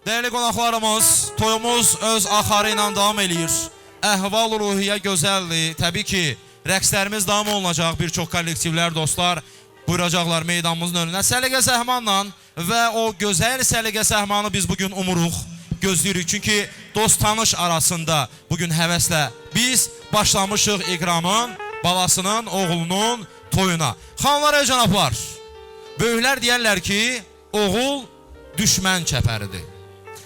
Dəyərli qonaqlarımız, toyumuz öz axarı ilə davam eləyir. Əhval-ruhiyyə gözəldir. Təbii ki, rəqslərimiz davam olunacaq. Bir çox kollektivlər, dostlar buyuracaqlar meydanımızın önünə. Səliqə səhmanla və o gözəl səliqə səhmanı biz bugün umuruq, gözləyirik. Çünki dost tanış arasında bugün həvəslə biz başlamışıq İkramın, balasının, oğlunun toyuna. Xanlar və cənablar, böyüklər deyərlər ki, oğul düşmən çəpəridir.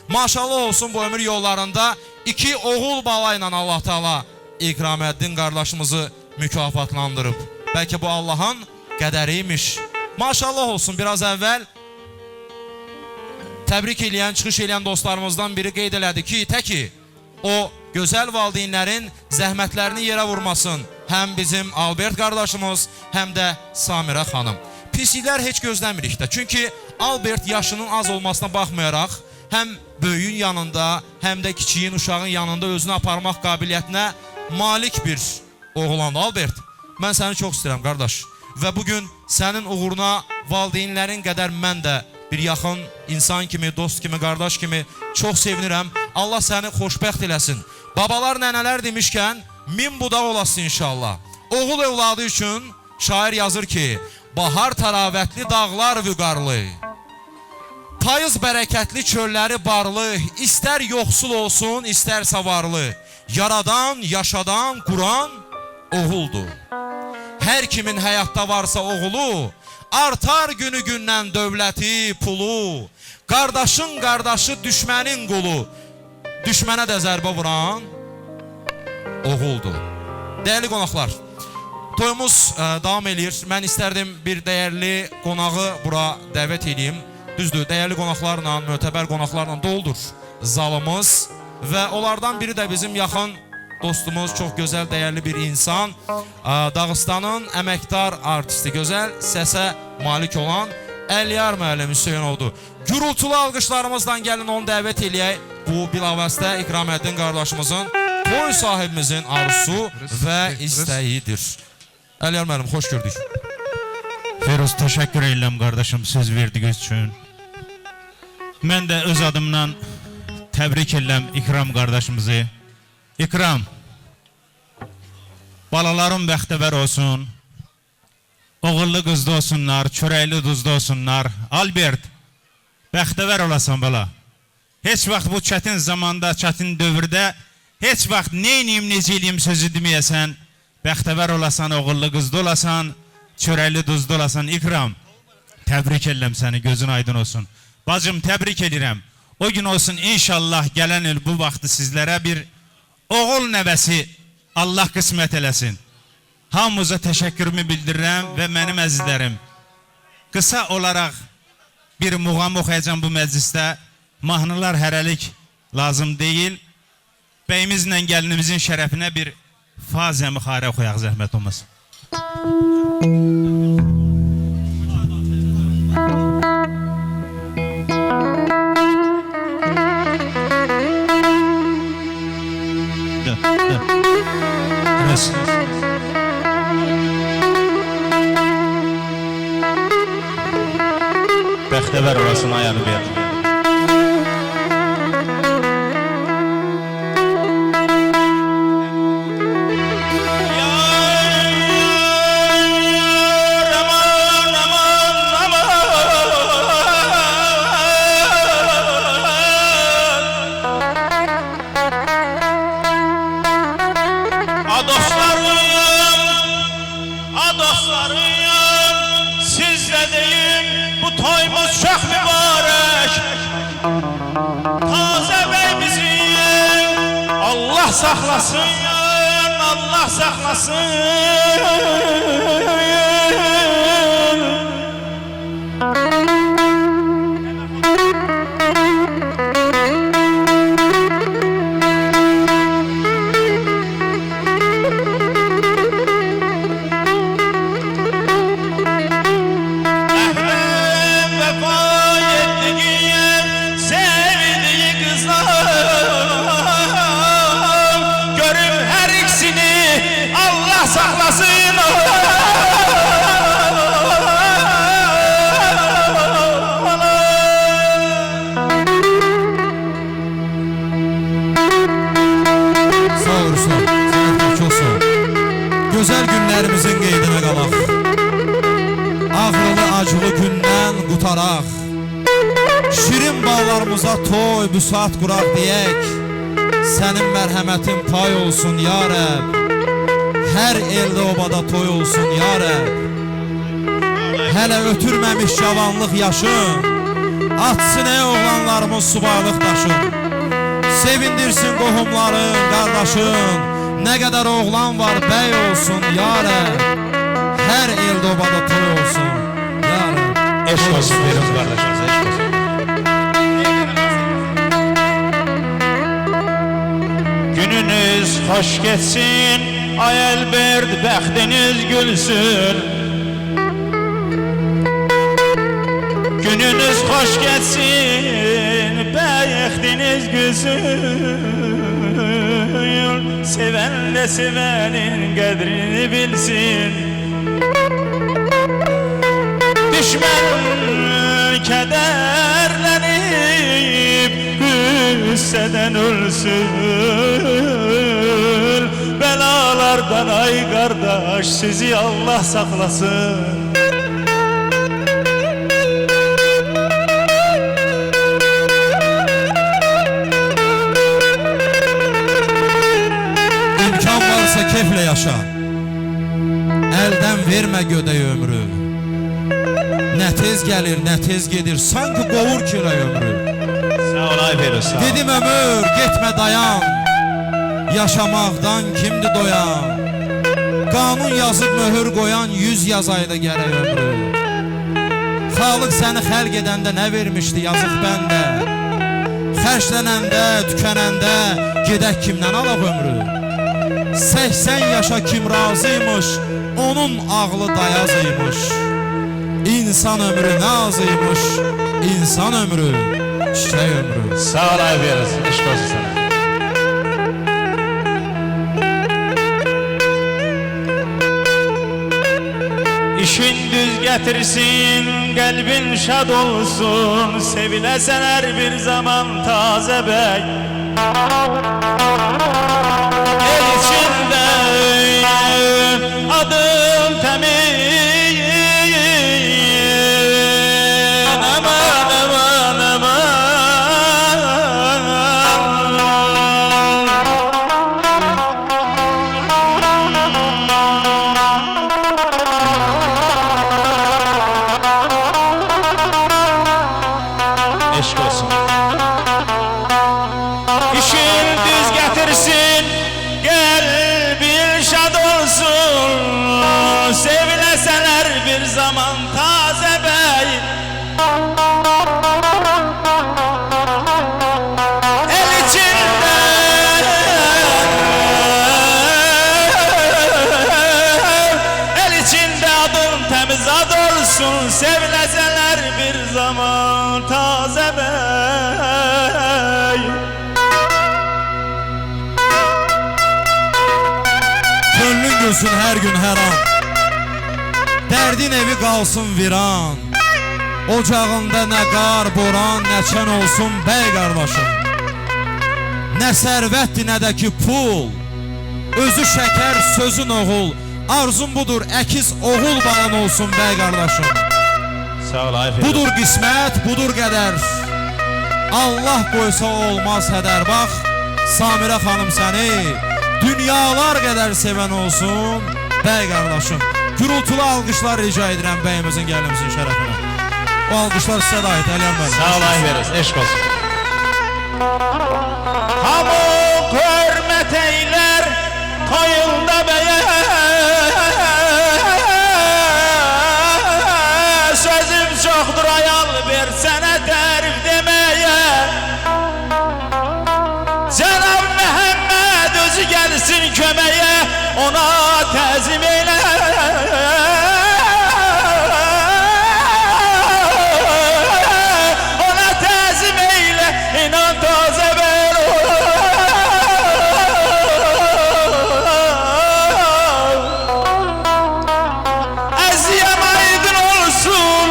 Maşallah olsun bu ömür yollarında iki oğul bala ilə Allah Teala İkraməddin qardaşımızı mükafatlandırıb. Bəlkə bu Allahın qədəriymiş. Maşallah olsun, biraz əvvəl təbrik eləyən, çıxış eləyən dostlarımızdan biri qeyd elədi ki, təki o gözəl valideynlərin zəhmətlərini yerə vurmasın. Həm bizim Albert qardaşımız, həm də Samirə xanım. Pisliklər heç gözləmirik də. Çünki Albert yaşının az olmasına baxmayaraq həm böyüyün yanında, həm də kiçiyin, uşağın yanında özünü aparmaq qabiliyyətinə malik bir oğlandı. Albert, mən səni çox istəyirəm qardaş. Və bugün sənin uğuruna valideynlərin qədər mən də bir yaxın insan kimi, dost kimi, qardaş kimi çox sevinirəm. Allah səni xoşbəxt eləsin. Babalar, nənələr demişkən min budaq olasın inşallah. Oğul övladı üçün şair yazır ki, bahar təravətli dağlar vüqarlı, payız bərəkətli çölləri barlı, istər yoxsul olsun, istərsə varlı. Yaradan, yaşadan, quran oğuldur. Hər kimin həyatda varsa oğulu, artar günü gündən dövləti, pulu. Qardaşın qardaşı, düşmənin qulu. Düşmənə də zərbə vuran oğuldur. Dəyərli qonaqlar, toyumuz davam eləyir. Mən istərdim bir dəyərli qonağı bura dəvət edeyim. Düzdür, dəyərli qonaqlarla, mötəbər qonaqlarla doldur zalımız və onlardan biri də bizim yaxın dostumuz, çox gözəl, dəyərli bir insan. Dağıstanın əməkdar artisti, gözəl səsə malik olan Əliyar müəllim Hüseynovdur. Gürültülü alqışlarımızla gəlin onu dəvət eləyək. Bu bilavasitə İkraməddin qardaşımızın, toy sahibimizin arzusu və istəyidir. Əliyar müəllim, xoş gördük. Feruz, təşəkkür edirəm qardaşım söz verdiyiniz üçün. Mən də öz adımdan təbrik edirəm İkram qardaşımızı. İkram, balalarım bəxtəvər olsun, oğullu qızlı olsunlar, çörəkli duzlu olsunlar. Albert, bəxtəvər olasan bala. Heç vaxt bu çətin zamanda, çətin dövrdə heç vaxt neyniyim, necə eləyim sözü deməyəsən. Bəxtəvər olasan, oğullu qızlı olasan, çörəkli duzlu olasan. İkram, təbrik edirəm səni, gözün aydın olsun. Bacım, təbrik edirəm. O gün olsun inşallah gələn il bu vaxtı sizlərə bir oğul nəvəsi Allah qismət eləsin. Hamımıza təşəkkürümü bildirirəm və mənim əzizlərim, qısa olaraq bir muğam oxuyacağam bu məclisdə. Mahnılar hərəlik lazım deyil. Bəyimizlə gəlinimizin şərəfinə bir fazə müxarə oxuyaq, zəhmət olmasa. Rəs. Bəxtəvər olasın ay Albert. Dostlarım, sizlə deyim, bu toymuz çox mübarək. Taze bəy bizim, Allah saxlasın, Allah saxlasın. Görüm hər ikisini Allah saxlasın. Gözəl günlərimizin qeydinə qalaq. Ağrılı acılı gündən qutaraq. Şirin bağlarımıza toy, büsat quraq deyək. Sənin mərhəmətin pay olsun ya Rəbb. Hər eldə obada toy olsun ya Rəbb. Hələ ötürməmiş cavanlıq yaşın, atsın ey oğlanlarımız subaylıq daşın. Sevindirsin qohumların, qardaşın. Nə qədər oğlan var bəy olsun ya Rəbb. Hər eldə obada toy olsun ya Rəbb. Eşq olsun Firuz qardaşımıza, eşq olsun. Gününüz hoş geçsin, ay Albert, bəxtiniz gülsün. Gününüz hoş geçsin, bəxtiniz gülsün. Seven de sevenin qədrini bilsin. Düşmən kədərlənib qüssədən ölsün. Bəlalardan ay qardaş sizi Allah saxlasın. İmkan varsa keyflə yaşa. Əldən vermə gödək ömrü. Nə tez gəlir, nə tez gedir, sanki qovur kirək ömrü. Sağ ol ay Firuz, sağ ol. Dedim ömür, getmə dayan. Yaşamaqdan kimdir doyan? Qanun yazıb möhür qoyan 100 yazaydı gərək ömrü. Xalıq səni xəlq edəndə nə vermişdi yazıq bəndə? Xərclənəndə, tükənəndə gedək kimdən alaq ömrü? 80 yaşa kim razıymış, onun ağlı dayaz imiş. İnsan ömrü nə az imiş, insan ömrü çiçək ömrü. Sağ ol ay Firuz, eşq olsun sana. İşin düz gətirsin, qəlbin şad olsun. Seviləsən hər bir zaman tazə bəy. El içində adım təmiz. Aman aman aman. Eşq olsun. İşin düz gətirsin, qəlbin şad olsun. Seviləsən hər bir zaman tazə bəy. El içində, el içində adın təmiz ad olsun. Seviləsən hər bir zaman tazə bəy. Könlün gülsün hər gün hər an. Dərdin evi qalsın viran. Ocağında nə qar, boran, nə çən olsun bəy qardaşım. Nə sərvətdir, nə də ki pul. Özü şəkər, sözün oğul. Arzum budur, əkiz oğul balan olsun bəy qardaşım. Sağ ol ay Firuz. Budur qismət, budur qədər. Allah qoysa olmaz hədər. Bax, Samirə xanım səni dünyalar qədər sevən olsun bəy qardaşım. Gürültülü alqışlar rica edirəm bəyimizin, gəlinimizin şərəfinə. O alqışlar sizə də aid, Əliyar müəllim. Sağ ol ay Firuz, eşq olsun. Hamı hörmət eylər toyunda bəyə. Sözüm çoxdur ay Albert sənə tərif deməyə. Cənab Məhəmməd özü gəlsin köməyə, ona təzim eylə. Ona təzim eylə, inan tazə bəy. Əziyəm aydın olsun,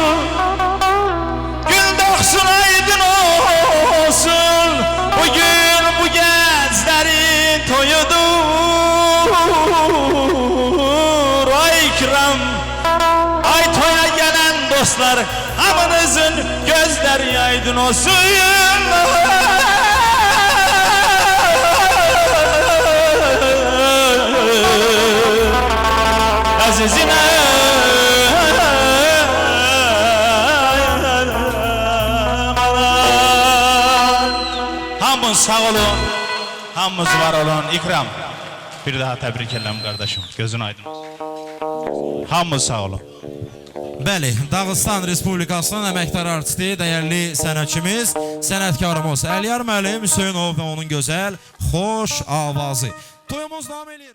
gün doğsun aydın olsun. Bugün bu gənclərin toyudur. dostlar, hamınızın gözleri aydın olsun. Azizine Hamın sağ olun, hamımız var olun. İkram, bir daha tebrik edirəm qardaşım. Gözün aydın olsun. Hamınız sağ olun. Bəli, Dağıstan Respublikasının əməkdar artisti, dəyərli sənətçimiz, sənətkarımız Əliyar müəllim Hüseynov və onun gözəl, xoş avazı. Toyumuz davam eləyir.